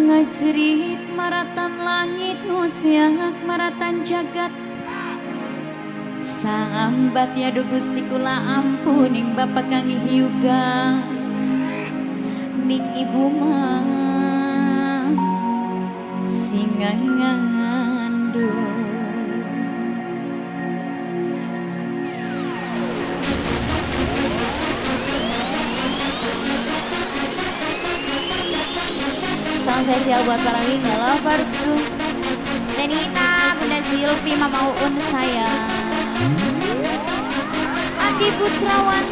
Ngajerit maratan langit ngociak maratan jagat. Sambat ya duh Gusti kula ampuning bapak kang hyuga ning ibu mah sing ngandung. Salam spesial buat para Winda lovers tuh. Denita, Bunda Zilvi, Mama Uun sayang, Adi Putrawan,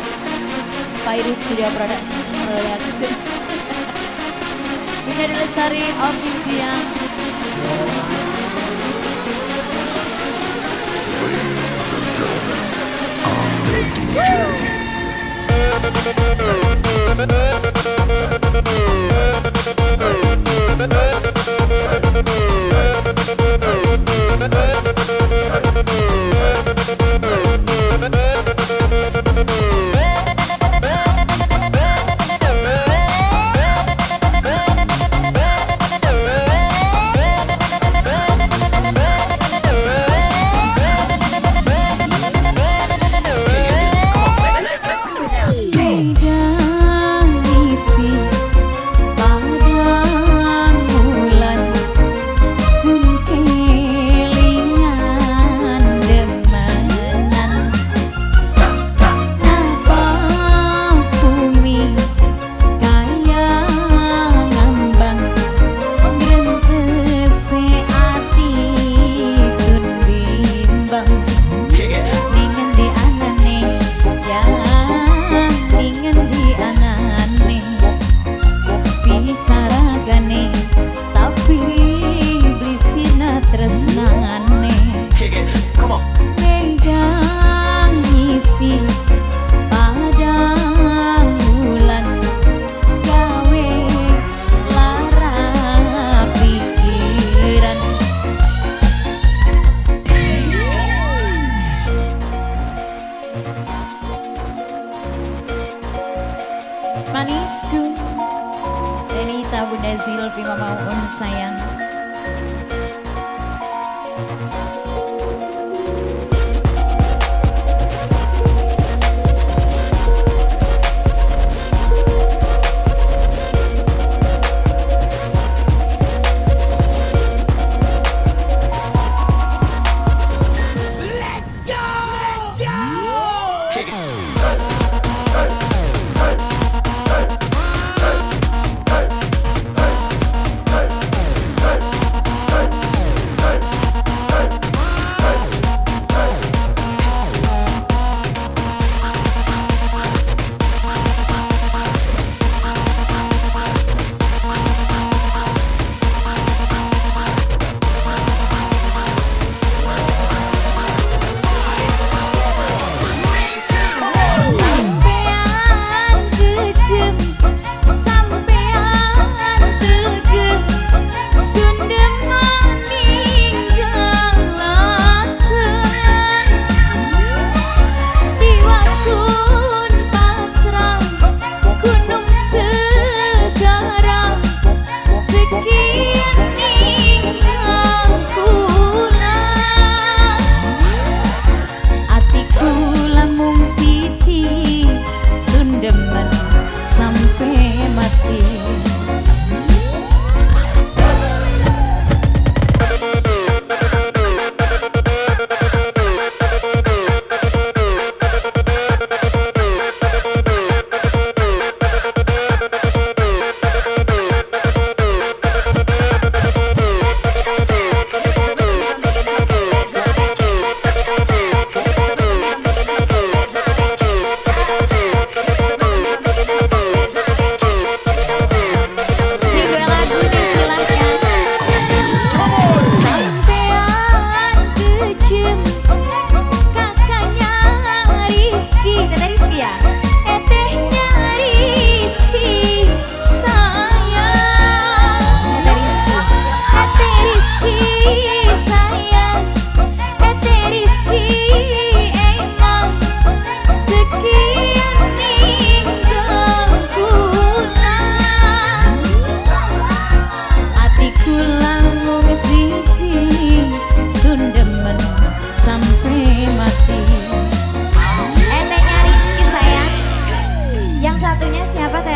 Pairu Studio Production, Winda Lestari Official. Ladies and gentlemen, I'm the DJ. Manisku Denita, Bunda Zilvi, Mama Uun sayang. Let's go! Let's go! Kick it. Hey, hey, hey. Hey, hey, hey, hey, hey,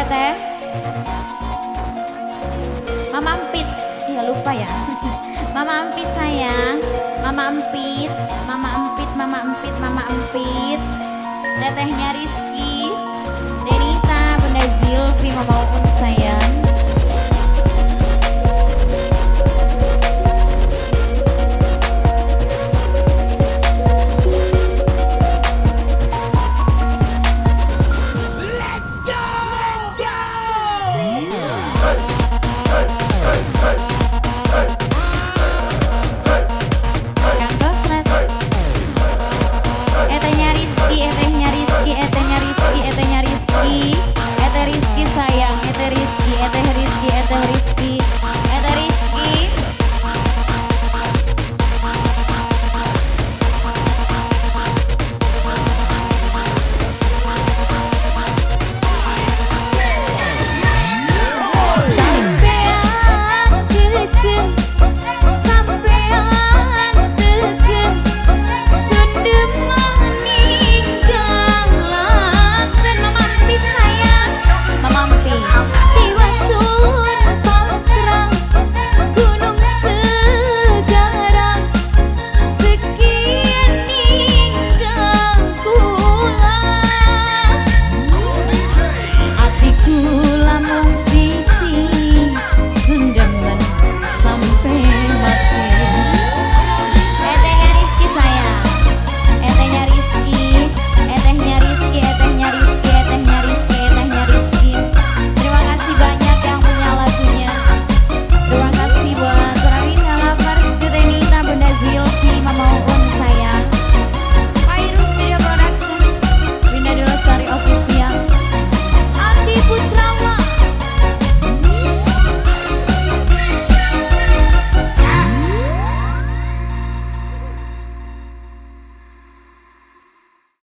Teteh? Mama Empit. Iya lupa ya. Mama Empit sayang. Mama Empit, Mama Empit, Mama Empit, Mama Empit. Tetehnya Rizky.